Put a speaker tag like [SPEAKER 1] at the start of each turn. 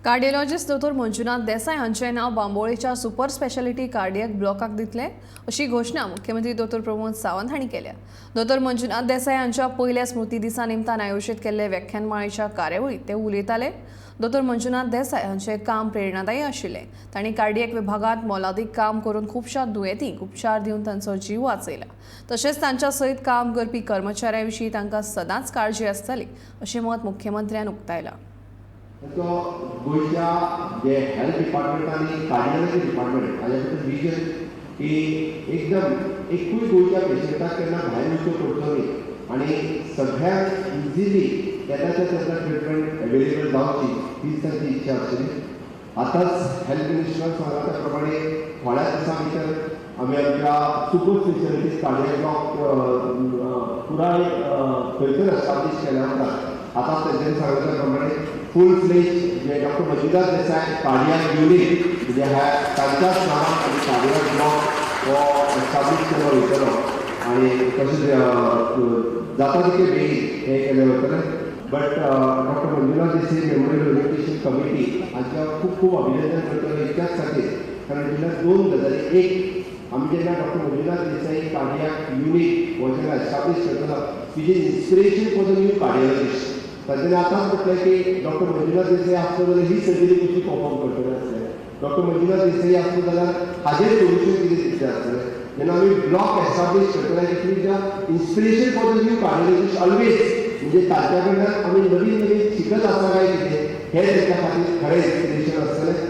[SPEAKER 1] Cardiologist दोतोर मंजुनाथ देसाय हांचें नांव बांबोळेच्या सुपर स्पेशालिटी कार्डियक ब्लॉकाक दितले अशी घोशणा मुख्यमंत्री दोतोर प्रमोद सावंत हांणी केल्या. दोतोर मंजुनाथ देसाय हांच्या पयल्या स्मृती दिसा निमतान आयोजीत केल्ले व्याख्यानमाळेच्या कार्यावळीत ते उलयताले. दोतोर मंजुनाथ देसाय हांचें काम प्रेरणादायी आशिल्लें. तांणी कार्डियक विभागांत मोलादीक काम करून खुबश्या दुयेंतींक उपचार दिवन तांचो जीव वाचयला. तशेंच तांच्या सयत काम करपी कर्मचाऱ्यां विशीं तांकां सदांच काळजी आसताली अशें मत मुख्यमंत्र्यान उक्तायलां.
[SPEAKER 2] तो गोंयच्या जे हेल्थ डिपार्टमेंट आनी कार्डियोलॉजी डिपार्टमेंट हाज्या बद्दल विजन की एकदम एकूय गोंयच्या पेशंटाक केन्ना भायर वचचो पडचो न्ही आनी सगळ्यांक इझिली तेन्नाच्या तेन्ना ट्रिटमेंट अवेलेबल जावची, हीच तांची इच्छा आशिल्ली. आतांच हेल्थ मिनिस्टरान सांगला त्या प्रमाणे थोड्या दिसां भितर आमी आमच्या सुपर स्पेशलिटीज कार्डियक ब्लॉक पुराय थंयसर एस्टाब्लीश केल्या उपरांत आतां तेंच्यांनी सांगला त्या प्रमाणे फूल फ्लेज जे doctor Manjunath Desai cardiac unit, म्हणजे ह्या तांच्याच नांवान आमी कार्डियाक ब्लॉक हो एस्टाब्लीश केलो वयतलो आनी तशेंच जाता तितले बेगीन हें केलें वतलें. But doctor Manjunath Desai memorial orientation committee हांचें हांव खूब खूब अभिनंदन करतलो इतल्याच खातीर, कारण जेन्ना दोन गजाली, एक आमी जेन्ना doctor Manjunath Desai cardiac unit हो जेन्ना एस्टाब्लीश करतलो, which is inspiration for the new cardiologist. तांच्यांनी आतांच म्हटलें की डॉक्टर मंजुनाथ देसाई आसलो जाल्यार ही सर्जरी कशी परफॉर्म करतले आसले, डॉक्टर मंजुनाथ देसाई आसलो जाल्यार हाजेर सोल्युशन कितें दितलें आसतलें. जेन्ना आमी ब्लॉक एस्टाब्लीश करतले, it is the inspiration for the new cardiologist always. म्हणजे तांच्या कडल्यान आमी नवीन नवीन शिकत आसा काय कितें, हें तांच्या खातीर खरें इन्स्पिरेशन आसतलें.